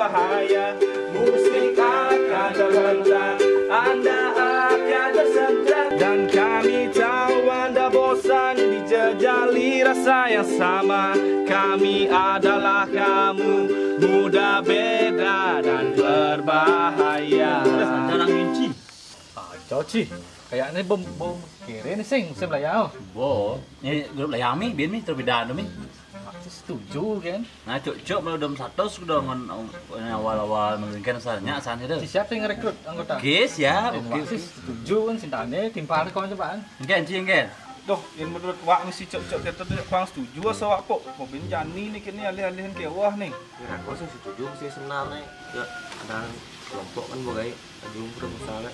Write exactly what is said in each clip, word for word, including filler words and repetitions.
Bahaya, musik akan terhentang, Anda akan tersentang. Dan kami tahu Anda bosan dijejali rasa yang sama. Kami adalah kamu, muda, beda, dan berbahaya. Dah, dah, dah, Inci. Aja, Ci. Kayaknya bom, bom kere nih, sing, musim layau. Bo, ini grup layau mi, bin mi, terlebih dahulu mi. Aku setuju, kan? Nah, cuk-cuk, kalau dom satu sudah ngon, ngon awal-awal mungkin saatnya, saatnya tu. Si siapa yang rekrut anggota? Oke, siap. Eh, oke, wak sih oke. Setuju, kan, sintane, timpal kau cobaan. Oke, Ci, oke. Duh, yang menurut wak ni si cuk-cuk kita tu kurang setuju asa wak pok. Mau bin jani ni kini alih-alihan ke wah ni. Ya, aku sih setuju sih sebenarnya. Ya, ada kelompok kan bagai aju proposal.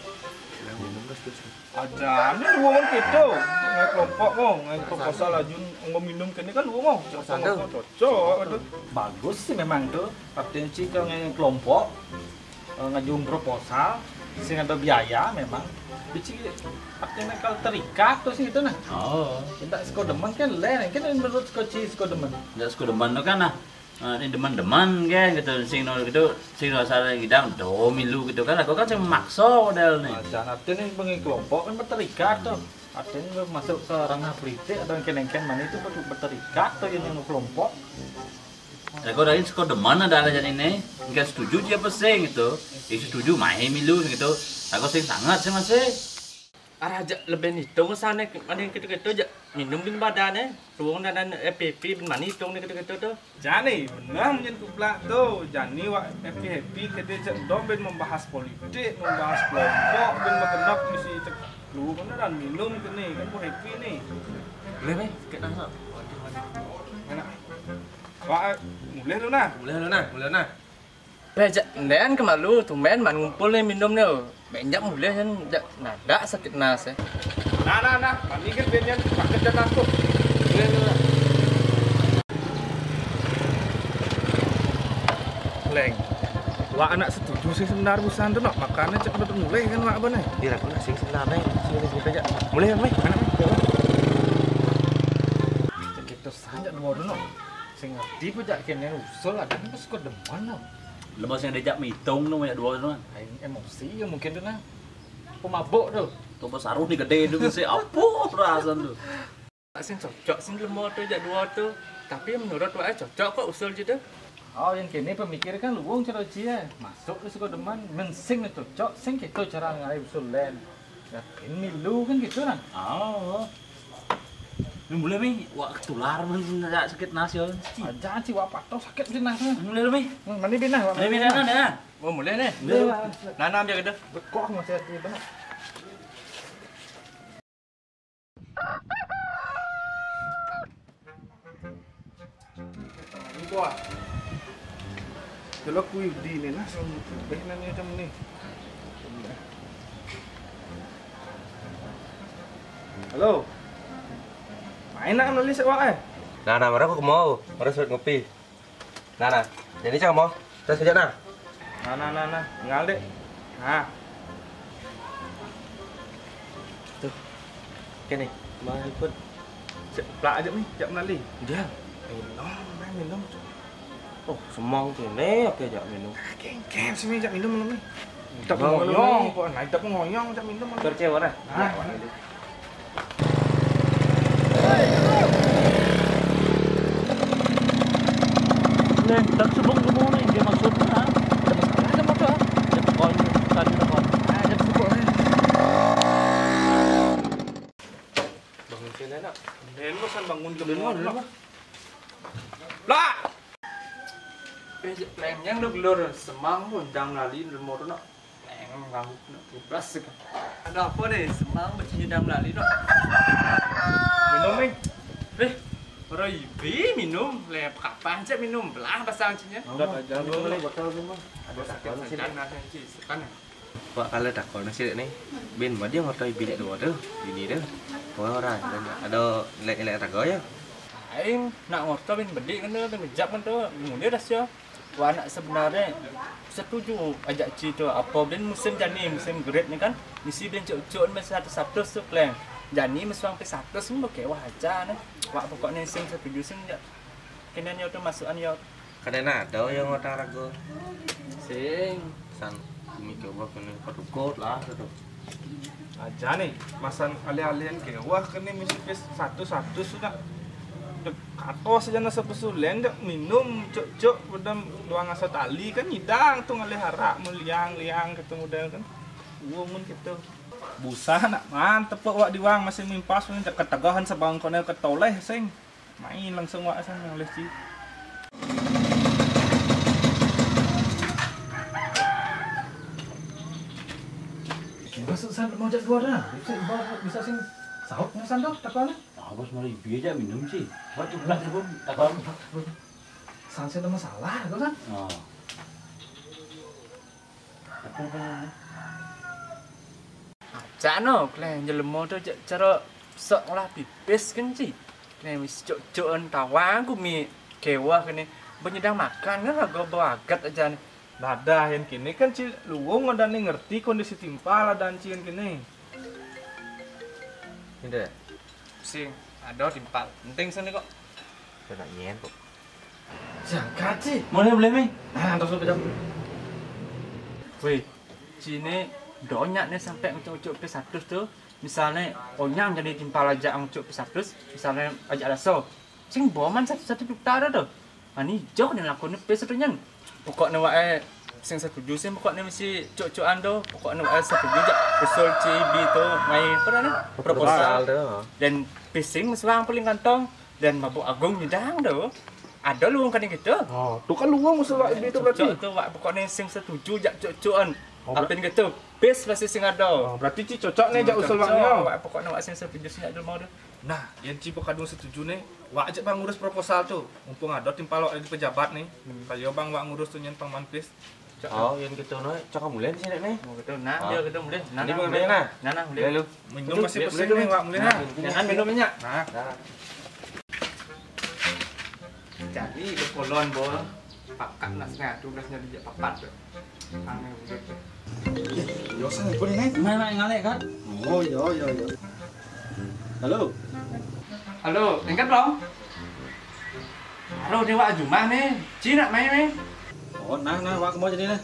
Yang minum dah setuju. Aja, ni dua orang kita. Ngai kelompok mau, ngai proposal aju nggo minum kini kan dua mau. Cocok, cocok, cocok, aduh. Bagus sih memang tu. Artinya Ci ke ngai kelompok, eh, ngajuin proposal, sing ada biaya memang. Bici artinya kalau terikat tu sih itu nah. Oh. Kita sekodemen kan lain, kan menurut sekoci sekodemen. Ndak sekodemen tu kan nah. Eh, ini demen-demen kan gitu, sing no gitu, sing no salah ngidam do milu gitu kan. Aku kan sing maksa model ni. Nah, jangan arti ni bengi kelompok kan berterikat tu. Artinya masuk ke ranah politik atau yang kenengken mana itu perlu berterikat tu yang, yang kelompok. Aku dari sekodemen ada lah jadi ni. Enggak setuju dia apa sing gitu. Dia setuju main milu gitu. Aku sing sangat sih masih. Arah jak lebih hitung sana, ada yang kita-kita jak minum bin badan eh. Ruang dan F P P bin mani hitung ni kita-kita tu. Jani, benar menyen kublak tu. Jani wak happy-happy kita jak dom bin membahas politik, membahas kelompok, bin berkenap misi cek lu mana dan minum ke ni, kan bu happy ni. Boleh ni, sikit dah nak. Waduh, waduh. Enak. Wak, mulai lu nah. Mulai lu nah, mulai lu nah. Beh, jak, ndean kemalu, tumben man ngumpul ni minum ni. Benjak mulih kan, jak nadak sakit nas eh. Nah, nah, nah, mani kan ben yang pakai jan aku. Mulih lu lah. Leng. Wak anak setuju sih sebenarnya urusan tu nak, makanya cek betul mulih kan wak apa ni? Dia aku nak sing sebenarnya, sing sing aja. Mulih kan, Meh? Anak, Meh. Cek kita saja dua dulu. Sing ngerti pun jak kene usul ada ni pas kau demen no. Lepas yang diajak mitong tu banyak dua tu kan. Aing emosi ya mungkin tu nah. Pemabuk tu. Tu pas saru ni gede tu si apa perasaan tu. Sing cocok sing lemo tu jak dua tu. Tapi menurut wak cocok kok usul je tu. Oh, yang kene pemikir kan luwung cara cie. Masuk ke suka demen, mensing ni cocok, sing kita cara ngai usul lain. Ya, ini lu kan gitu nah. Oh. Ni mulai mi, wak ketular men nak sakit nas ya. Aja si wak patuh sakit si nas. Mulai lu mi. Hmm, mani binah, wak. Mani binah nah. Oh, mulai ni. Nanam dia kena. Bekok masih hati benar. Wah. Kalau kui di ni nah, sing beh nanya macam ni. Halo. Main nak menulis awak eh? Nah, nah, baru aku mau. Baru sudah ngopi. Nah, nah. Jadi cak mau. Terus kerja nah. Nah, nah, nah, nah. Tinggal dek. Nah. Tuh. Oke nih. Mau ikut. Cek plak aja nih, cak melali. Dia. Minum, main minum. Oh, semang tu ni, oke jak minum. Kengkeng sini jak minum minum ni. Tak ngoyong, kok naik tak ngoyong jak minum. Percaya mana? Ah. Leh, tak subung ke mana dia maksudnya? Ada masalah ada motor. Dia tekan tadi tekan. Ah, dia subung ni. Bangun sini nak. Dia lu kan bangun ke mana? Lah. Pejak pleng yang dok lur semang pun dang lali lemur nak. Pleng ngangguk nak bebas ke. Ada apa ni? Semang bercinta dang lali nak. Minum ni. Eh, orang ibi minum. Lep kapan cek minum belah pasang cinya. Udah aja minum ni bakal semua. Ada sakit sedang nak sih sekarang. Wak kala takon nasi ni. Bin madi ngorta ibi dek dua tu, bini tu. Wah orang dan ada elek-elek raga ya. Aing nak ngorta bin bedik kena tu ngejap kan tu. Mulia dah sia. Wak anak sebenarnya setuju ajak ci tu. Apa bin musim jani, musim gerit ni kan. Misi bin cuk-cuk ni satu-satu tu kleng. Jani mesuang pe satu semua kewah aja ni. Wak pokoknya sim setuju sim je. Kena nyo tu masukan yo. Kadang ada yang ngorta raga. Sing, san mikir wah kena ketukut lah tu. Aja nih, masan alih-alihan ke wah kena misi pis satu-satu sudah. Dek kato saja nasa pesulen dek minum cuk-cuk bedam doang asa tali kan nyidang tu ngalih arak meliang-liang ketemu dan kan. Uang mun gitu. Busa nak man tepuk wak diwang masih mimpas pun cak ketegahan sebangkone ketoleh sing. Main langsung wak sang oleh ci. Masuk san mau jak dua dah. Bisa ibarat bisa sing saut ngesan tuh takone. Ah, bos malah ibi aja minum ci. Buat jumlah pun takon. San sih masalah tuh kan. Oh. Apa apa. Cak no, kle jelema tu cak cara sok ngolah pipis kan ci. Kle misi cuk-cukan tawang ku mi kewah kene. Benyedang makan kan lagu bawagat aja ni. Ladah yang kini kan ci luwung ada ni ngerti kondisi timpal ada ci yang kini. Ini deh. Sing, ada timpal. Penting sana kok. Kena nyen kok. Jangkat ci. Boleh boleh mi. Nah, terus lu pejam. Weh, cine donyak nih sampai ngucuk-ngucuk pis satus tuh. Misalnya onyang jadi timpal aja ngucuk pis satus, misalnya aja laso. Sing boman satu satu juta dah tuh. Ani jok nih lakune pis satu nyen. Pokoknya wae sing setuju sih pokoknya mesti cuk-cukan tuh. Pokoknya wae setuju jak usul C B tuh main apa dah proposal. Proposal tuh. Dan pising meswang paling kantong dan mabuk agung nyidang tuh. Ada luwung kan gitu. Oh, tu kan luwung usul wak itu berarti. Cocok tuh wak pokoknya sing setuju jak cuk-cukan. Oh, ber- Apin gitu. Bis masih sing ada. Oh, berarti ci cocok nih jak usul wak ni. Cocok, oh. Wak pokoknya wak sing setuju sih jak dulu mau tuh. Nah, yang ci kadung setuju nih, wak aja bang ngurus proposal tuh. Mumpung ada timpal wak lagi pejabat nih. Hmm. Kayo bang wak ngurus tuh nyen pang manpis. Oh, yang gitu no, cakap mulai di sini nih. Mau gitu, nah, dia gitu mulai. Nah, nah, mulai nah. Nah, nah, mulai. Lalu. Minum masih pusing nih, wak mulai nah. Jangan minum minyak. Nah. Nah. Jadi, bekolon, Bol. Pakat nasnya, tugasnya dijak papat tuh. Aneh, udah tuh. Yo, sang, boleh naik? Main, main ngalek, kan? Oh, yo, yo, yo. Halo. Halo, angkat dong. Halo, ni wak jumah ni. Ci nak main ni. Oh, nah, nah, wak mau jadi nah.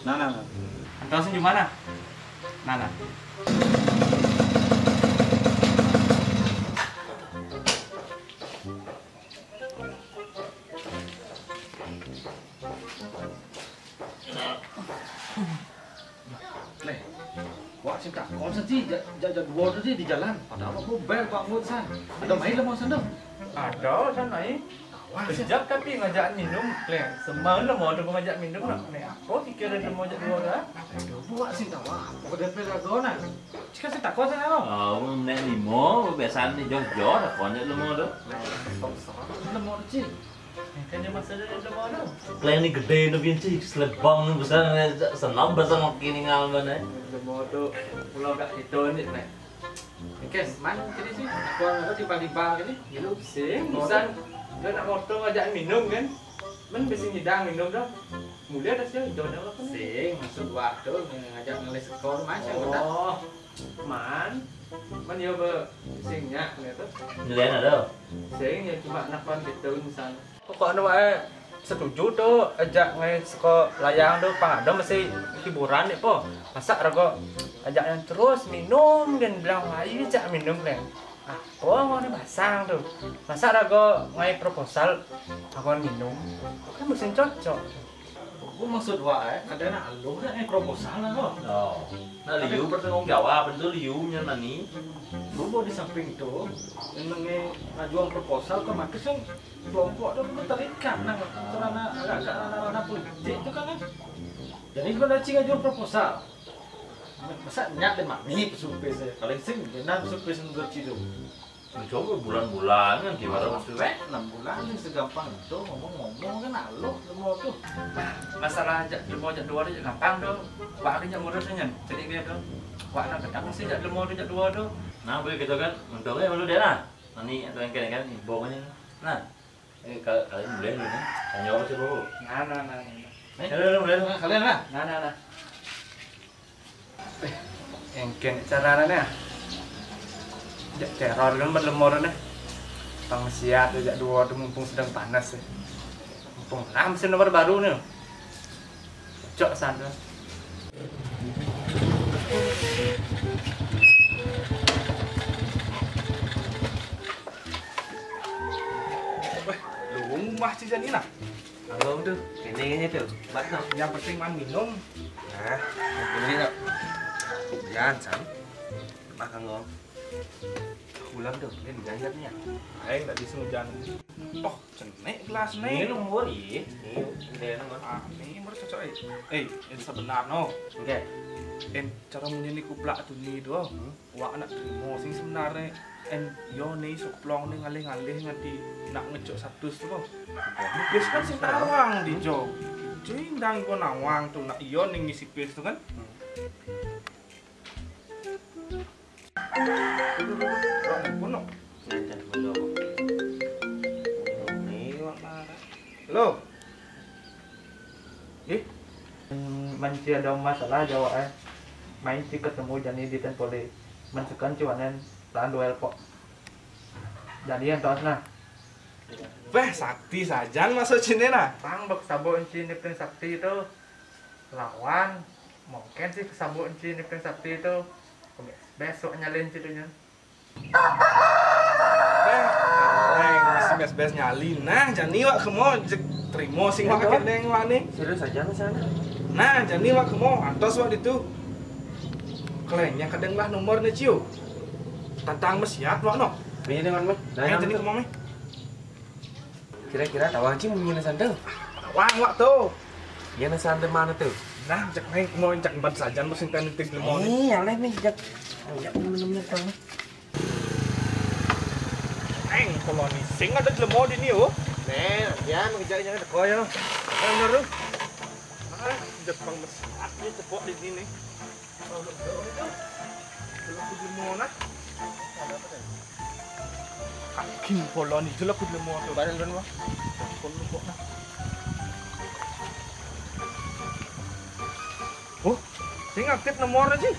Nah, nah, nah. Antar sing jumah nah. Nah, nah. Leh, wak sing takon senti, jak, jak, jak dua tu di jalan. Ada apa bel wak ngut san? Ada main lemah san tu? Ada san main. Wah, sejak tapi ngajak minum, leh. Semalam ada ngajak minum nak. Leh, aku pikir ada mau ajak dua dah. Aduh, buat sih tahu. Aku dah pernah gona. Cika sih takon san apa? Oh, nek limo, biasanya jor-jor, takon jak lemah tu. Lemah tu, Cik. Kan dia masa dia ada mana? Plan ni gede tu pian ci, selebang ni besar ni, senam besar makin ingal mana. Ada motor pulau kat situ ni, Nek. Kan, man, jadi sih, aku ada tiba-tiba ni. Hidup sih, bosan. Dia nak motor ajak minum kan. Men bisi hidang minum dah. Mulia dah sih, hidang dah apa ni? Sing, maksud waktu ngajak ngelis skor, Mas, yang udah. Oh. Man, man ya be sing nyak kene tu. Nilai ada. Sing ya cuma nakon gitu misal. Pokoknya wae setuju tu ajak ngai seko layang tu pang ada mesti hiburan ni po. Masa rago ajak yang terus minum dan bilang ayo jak minum kan. Apa mau ni basang tu. Masa rago ngai proposal aku minum. Kan mesti cocok. Aku maksud wak, eh, ada nak aluh nak ngai proposal lah kau. Oh. Nah, liu bertanggung jawab, itu liu nya nani. Bubu di samping tu, ngai ngajuang proposal ke maka sing kelompok tu aku terikat nang kerana agak-agak ranah-ranah politik tu kan, eh. Jadi kalau dah ci ngajuang proposal, masa nyak dan mami pesupis eh. Paling sing, nang pesupis menurut ci tu. Mencoba bulan-bulan kan gimana maksudnya? Enam bulan ni segampang itu ngomong-ngomong kan aluh semua tu. Masalah jak demo jak dua tu jak gampang tu. Wak akan jak ngurus nya. Jadi dia tu. Wak nak petang mesti jak demo tu jak dua tu. Nah, boleh gitu kan. Untungnya malu dia lah. Nani atau yang kena kan ibu kan. Nah. Eh, kal-, kalian boleh dulu nih. Tanya apa sih, Bu? Nah, nah, nah, nah. Eh, boleh, boleh, boleh. Kalian lah. Nah, nah, nah. Eh, engken carane ah. Jak teror kan berlemor ne. Pang siat jak dua tu mumpung sedang panas eh. Mumpung lah mesin nomor baru ni. Cok sana. Weh, lu rumah si Janina. Halo tuh, ini kayaknya tuh. Bat no. Yang penting man minum. Nah, ini tuh. Jangan sam. Makan lo. Pulang tuh, ini diganjatnya. Aing tak bisa hujan. Oh, cenek gelas nih. Ini lu murah, iya. Ini udah enak. Ah, ini murah cocok eh. Eh, ini sebenar no. Oke. En cara munyi ni kuplak tu ni tu. Hmm? Wak nak terima sing sebenarnya. En yo ni sok plong ni ngalih-ngalih nganti nak ngecok satu tu. Bis kan sing tawang di jo. Cuy ndang ko nawang tu nak yo ni ngisi bis tu kan. Hmm. Wah, ngono. Ngancen ngono. Ini wak marah. Lo. Ih, men ci ada masalah jawab eh. Main ci ketemu jani di tempoli. Mensukan ci wanen lawan duel pok. Jani yang tos nah. Weh, sakti sajan masuk sini nah. Pang bek sabo enci nipin sakti itu. Lawan mungkin sih kesambut enci nipin sakti itu. Besok nyalin ceritanya. Eh, leng, si bes-bes nyali. Nah, jani wak kemo jek terima sing wak kedeng wak ni. Serius aja mas sana. Nah, jani wak kemo antos wak ditu. Kelengnya kadang lah nomor ni ciu. Tantang mesiat wak no. Ini dengan mah. Nah, jani kemo meh. Kira-kira tahu anjing munyi sana tuh. Wang wak tuh. Iya nah sana mana tuh? Nah, cek neng mau cek empat saja musim kan itu lemon. Ih, aleh nih cek. Ya minumnya tuh. Neng, kalau ni sing ada lemon di ni oh. Neng, ya mengejar yang ada koyo. Kan bener tuh. Ah, Jepang mesat ni tepok di sini. Kalau belum itu, kalau aku di mana? Kaking polon itu lah aku di mana? Barang dan mah. Telepon lu kok nah. Oh, sing aktif nomor aja.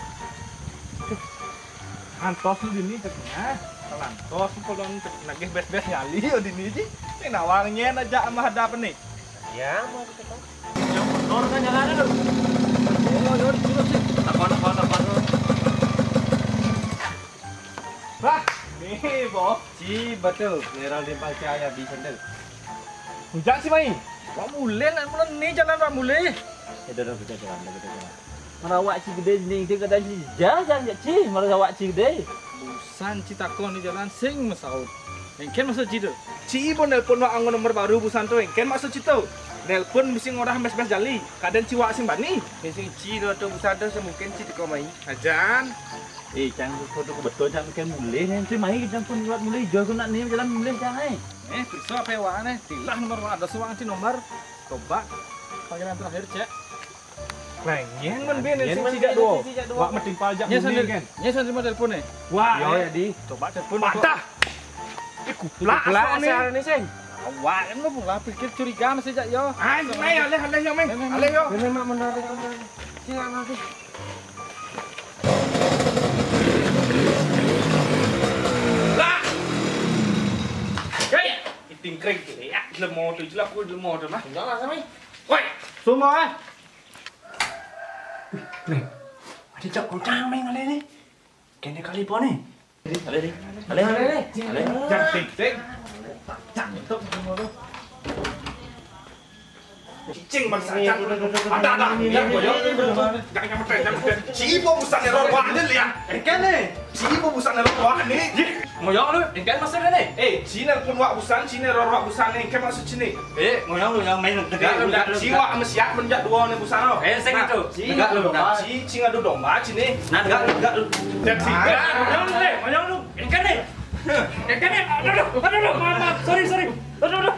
Antos lu dini ceknya. Kalau antos polon cek nagih bes-bes nyali yo dini ji. Sing nawang nyen aja sama hadap nih. Ya, mau kita tahu. Yang bener kan jalan lu. Oh, yo, dulu sih. Apa, apa, apa, apa? Wah, nih, Bo. Ci, betul. Lerang di Cahaya bisa tuh. Hujan sih, Mai. Wak mulai, nak mulai nih jalan wak mulai. Ya, udah, udah, udah, jalan, udah, udah, jalan. Malah wak ci gede ni, dia kadang ci jah, jangan jak ci, malah wak ci gede. Busan ci takon di jalan, sing mesaut. Engken maksud ci tu. Ci pun nelpon wak anggo nomor baru busan tu, engken maksud ci tu. Nelpon mesti ngorah mes-mes jali, kadang ci wak sing bani. Sing ci tu tu busan tu, semungkin ci teko mai. Ajan. Eh, cang tu tu betul, cang engken mulai, nanti mai cang pun buat mulai, jual aku nak ni jalan mulai, cang, eh. Eh, periksa apa wak ni? Tilah nomor wak, ada suang ci nomor. Coba, panggilan terakhir, cek. Leng, yen men ben sing sijak duo. Wak metimpal jak bumi kan. Nyes sandri model pun eh. Wah, yo ya di. Coba telepon. Patah. Iku plak asal ni sing. Awak kan mau lah pikir curiga masih jak yo. Ai, mai aleh aleh yo, mai. Aleh yo. Ini mak menarik. Sing nanti. Lah. Hei, iting kring tu ya. Lemo tu jelak ku lemo tu mah. Jangan sama. Woi, semua eh. Nih, ada cak kocang main kali ni. Kene kali po ni. Ale ni. Ale ale ni. Ale. Cang tik tik. Cang tok semua tu. Cicing bangsa cang. Ada ada. Jangan jangan jangan. Cipo busan error wah ni lihat. Kene. Cipo busan error wah ni. Ngoyong lu. Engken maksud ni. Eh, cina pun wak busan, cina error wak busan ni. Engken maksud cina. Eh, ngoyong lu yang main tegak lu, tegak lu. Ci wak mesiat menjak dua ni busan lo. Eh, sing itu. Tegak lu. Nah, ci ci ngadu domba ci ni. Nah, tegak lu, tegak lu. Jadi tegak. Ngoyong lu, eh, ngoyong lu. Engken ni. Engken ni. Aduh, aduh, aduh, aduh, maaf, maaf. Sorry, sorry. Aduh, aduh.